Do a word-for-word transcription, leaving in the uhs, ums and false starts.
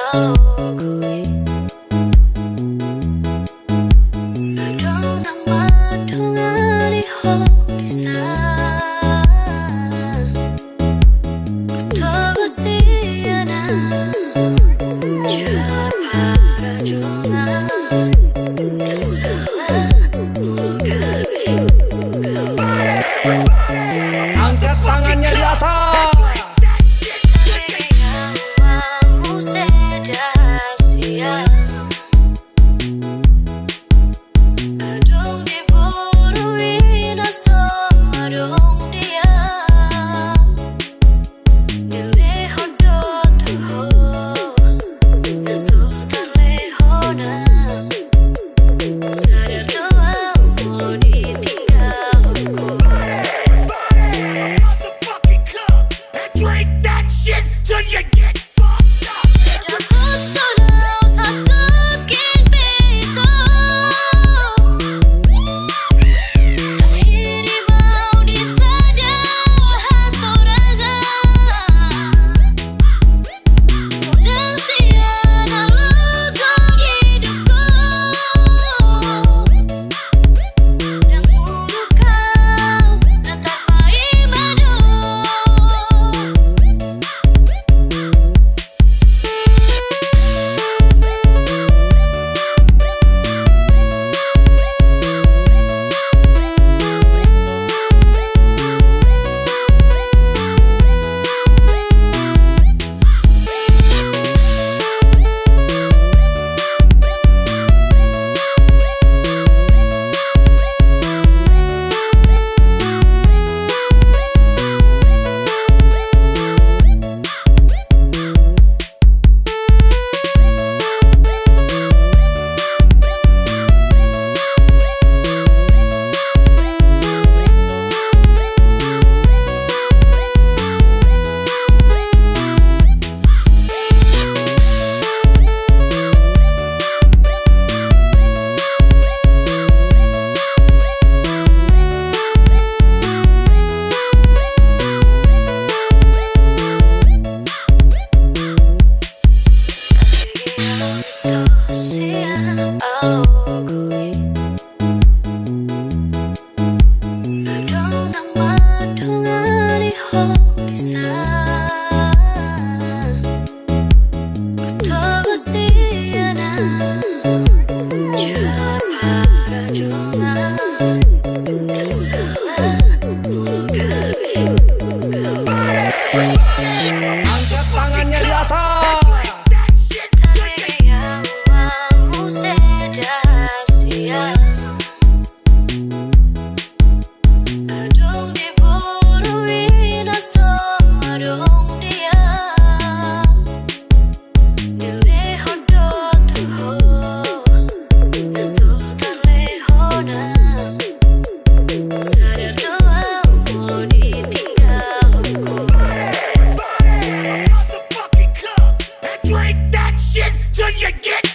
Adong na mandongani ho di son. Hutogu sian ahu jala paradongan, ndang salah molo gabe. Angkat tangannya di atas. Tabege ahu ma muse da sian. Adong di boru i na so adong dia. Dilehon do tu ho na so tarlehon. Sadar do ahu molo ditinggalhon ho. Motherfucking club and drink that shit till you get fucked up. Dapothon ahu satu king pito. Akhiri mau di sada hatorangan. Unang sian alugo di doko. Ndang muruk ahu na tarpaima do. Adong na mandongani ho di son. Hutogu sian ahu jala paradongan, ndang salah molo gabe. Angkat tangannya di atas. Tabege ahu ma muse da sian. Adong di boru i na so adong dia. Dilehon do tu ho na so tarlehon. Sadar do ahu molo ditinggalhon ho. Motherfucking club and drink that shit till you get